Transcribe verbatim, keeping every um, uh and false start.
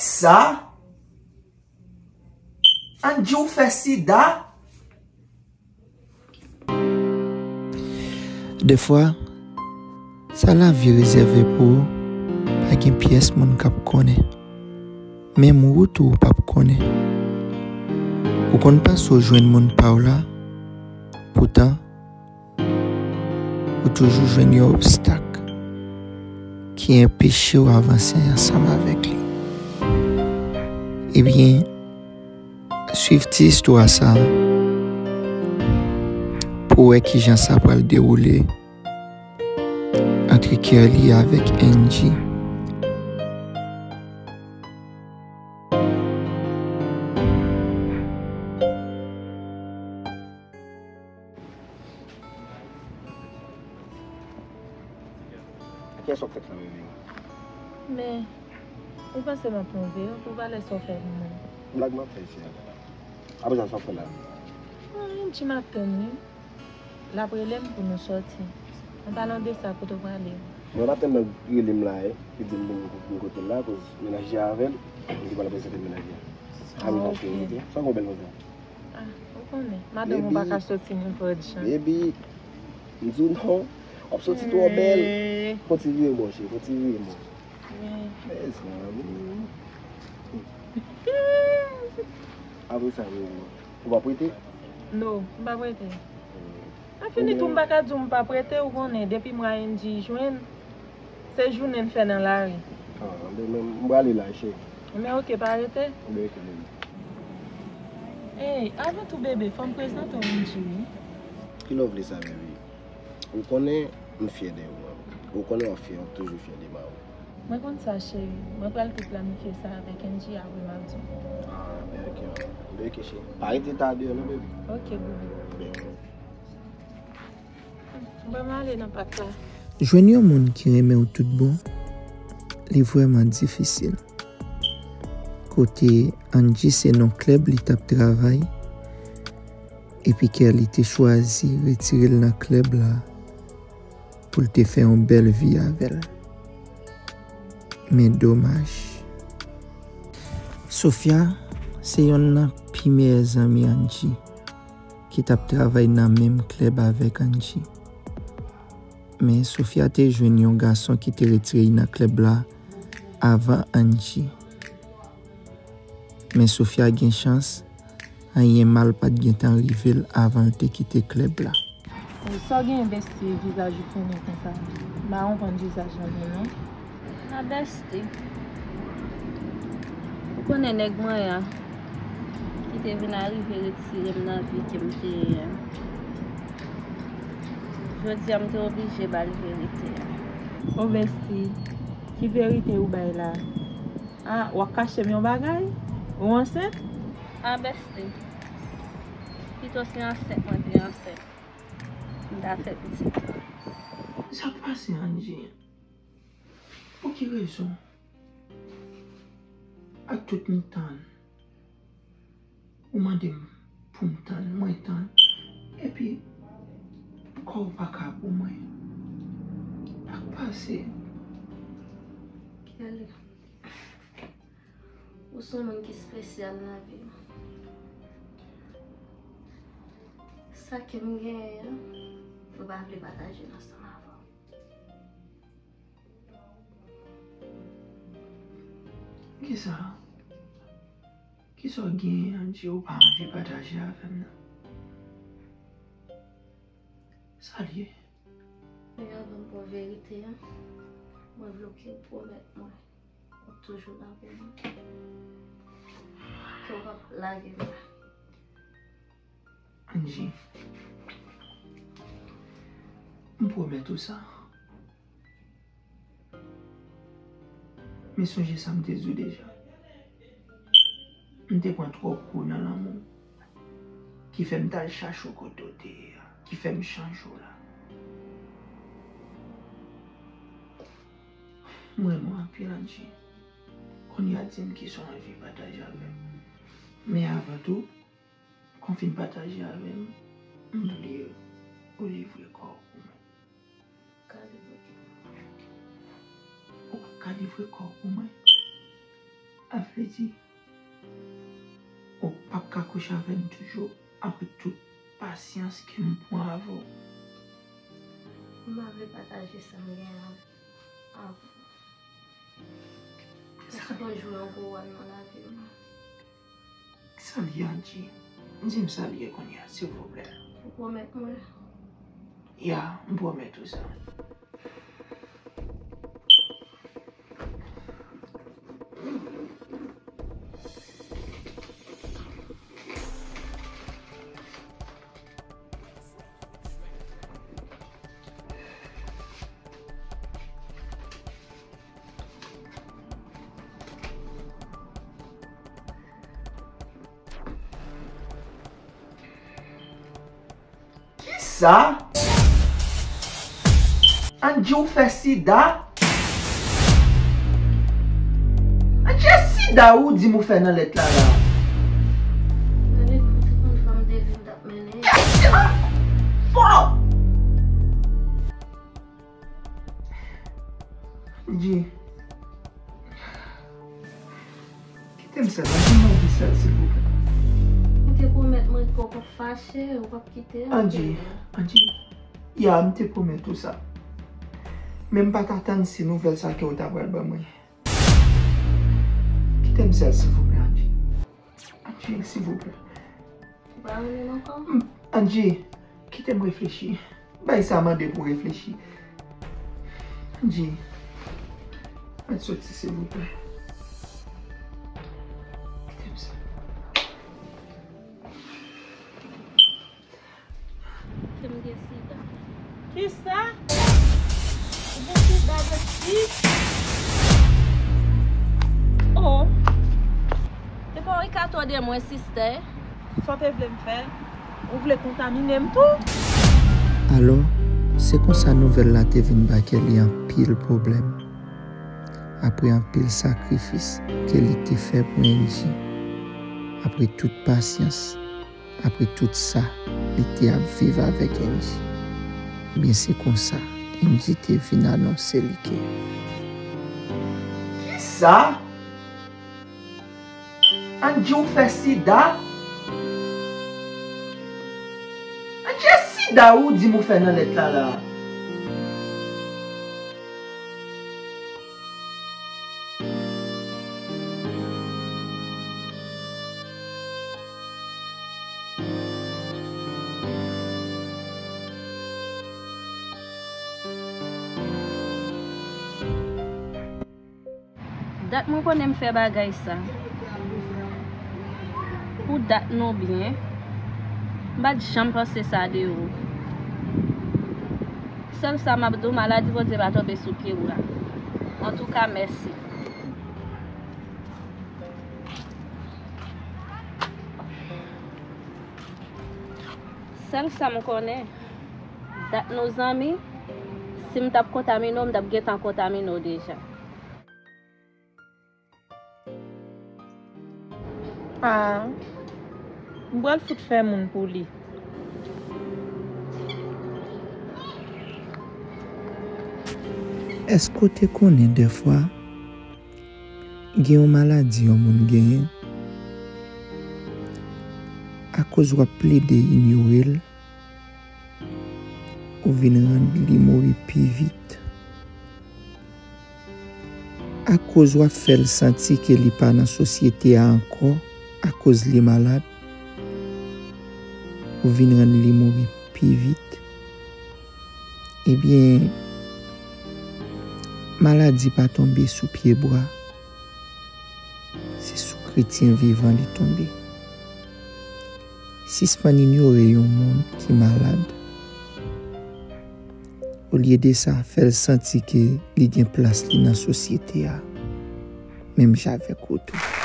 Sa? Angie, ou fè sida? Dèfwa, sa lavi rezève pou ou, pa gen pyès moun k ap konnen. Menm ou tou, ou p ap konnen. Ou konn panse w jwenn moun pa w la, poutan, ou toujou jwenn yon obstak ki anpeche w avanse ansanm avèk li. Ebyen, swiv ti istwa sa a pou w wè kijan sa pral dewoule ant Kerly avèk Angie. Kiyès w ap fèt la, bebe? Men, ou panse m ap twonpe w pou valè sa w fè pou mwen? Blag m ap fè isi a. Apre sa, sa w ap fè la? Anyen, Angie m ap tann wi. L ap rele m pou nou sòti. An palan de sa, kote w prale? Mwen pa tann nan rele m la, eh, ki di m pou m kote l la, koz mennaj li avè l, li pral prezante mennaj li a. Ah, wi, ok. Sa w gen w bèl konsa? Ah, ou konnen, madanm ou pa ka soti nenpòt jan. Baby, m di w non, w ap soti twò bèl. Fò ti vire m, monchè, fò ti vire m. Mezanmi. Apre sa, baby, ou p ap rete? No, m p ap rete. Anfini tou, m pa ka di w m p ap rete, ou konnen, depi mwen a Angie jwenn, se jounen n fè nan lari. Ah, men, men, m prale la, cheri. Men oke, pa rete. Oke, baby. Ey, avan tou, bebe, fò m prezante w Angie, wi. Kilè w vle sa, baby? Ou konnen m fyè de ou. Ou konnen w ap fyè, w ap toujou fyè de mari w. Mwen konn sa, cheri. Mwen pral tou planifye sa avèk Angie, apre m ap di w. Ah, ben oke, ben oke, cheri. Pa rete ta deyò non, baby. Oke, bebe. Ben. Ban m ale nan pak la. Jwenn yon moun ki renmen w tout bon, li vrèman difisil. Kote Angie se nan klèb li t ap travay, epi Kerly te chwazi retire l nan klèb la pou l te fè yon bèl vi avè l. Men domaj. Sofia se yonn nan pi meyè zanmi Angie ki t ap travay nan menm klèb avèk Angie. Men Sofia te jwenn yon gason ki te retire l nan klèb la avan Angie. Men Sofia gen chans, anyen mal pa t gentan rive l avan l te kite klèb la. Sa w genyen, besti, vizaj ou fennen konsa? M pa konprann vizaj lan byen non. A besti, ou konnen nèg mwen an ki te vin arive retire m nan vi ke m te ye a. Jodi a m te oblije ba l verite a. O besti, ki verite ou bay la? A, w ap kache m yon bagay? Ou ansent? A besti, pito se ansent mwen te ansent, m ta fè pitit. Sa k pase, Angie? Pou ki rezon? Ak tout m tann, ou mande m pou m tann, mwen tann, epi kò w pa ka pou mwen. Sa k pase? Kelly, ou se yon moun ki espesyal nan vi m. Sa ke m genyen an, mwen pa vle pataje l ansanm avè w. Kisa? Kisa w genyen, Angie, ou pa anvi pataje avè m nan? Sa l ye? Men avan m ba w verite a, mwen vle w ke w pwomèt mwen w ap toujou la pou mwen. Ke w p ap lage m. Angie, m pwomèt ou sa. Men sonje sa m te di w deja. M te pran twòp kou nan lanmou w, ki fè m t al chache w kote w te ye a, ki fè m chanje w la. M renmen w anpil, Angie. Kounye a di m kisa w anvi pataje avè m. Men avan tou, Kon fin pataje avè m, m vle ou livre kò w pou mwen. Ka livre kò. Ou p ap ka livre kò w pou mwen? Sa vle di, ou p ap ka kouche avè m toujou, apre tout pasyans ke m pran avè w. M pa vle pataje sa m gen avè w. Paske yon jou w ap gwo wòl nan lavi m. Sa l ye, Angie? Di m sa l ye kounye a, silvouplè. Ou pwomèt mwen? Ya, m pwomèt ou sa. Kisa? Angie, ou fè sida? Angie, sida ou di m ou fè nan lèt la la. Gade kote konn fanm de vi m t ap mennen. Kisa? Fò! Angie. Kite m sèl, Angie, m anvi sèl, silvouplè. Ou te pwomèt mwen ke w p ap fache, ou p ap kite m. Angie, Angie, ya, m te pwomèt ou sa. Men m pa t atann si nouvèl sa ke w ta pral ban mwen. Kite m sèl, silvouplè, Angie. Angie, silvouplè. Ou pa renmen m ankò? M, Angie, kite m reflechi. Bay sa mande pou reflechi. Angie, mèt soti, silvouplè. Kite m sèl. Ke m gen sida. Kisa? Ou gen sida, Betsy? Oh! Epa w ekate w de mwen, sistè. Sa w te vle m fè? Ou vle kontamine m tou? Alò, se konsa nouvèl la te vin ba Kelly anpil pwoblèm. Apre anpil sakrifis Kelly te fè pou Angie, apre tout pasyans, apre tout sa li te ap viv avèk Angie, ebyen, se konsa Angie te vin anonse li ke. Kisa? Angie, ou fè sida? Angie, sida ou di m ou fè nan lèt la la. Dat mwen konnen m fè bagay sa. Pou dat nou byen, m pa t janm panse sa de ou. Sèl sa m ap di w, maladi Bondye pa tonbe sou pye w la. Antouka, mèsi. Sèl sa m konnen, dat nou zanmi, si m t ap kontamine w, m t ap gentan kontamine w deja. Ah, m pral fout fè moun pou li. Èske w te konnen dèfwa gen yon maladi yon moun genyen, akoz w ap plede inyore l, ou vin rann li mouri pi vit? Akoz w ap fè l santi ke li pa nan sosyete a ankò akoz li malad, ou vin rann li mouri pi vit? Ebyen, maladi pa tonbe sou pye bwa, se sou kretyen vivan li tonbe. Sispann inyore yon moun ki malad. Olye de sa, fè l santi ke li gen plas li nan sosyete a, menm jan avèk ou tou.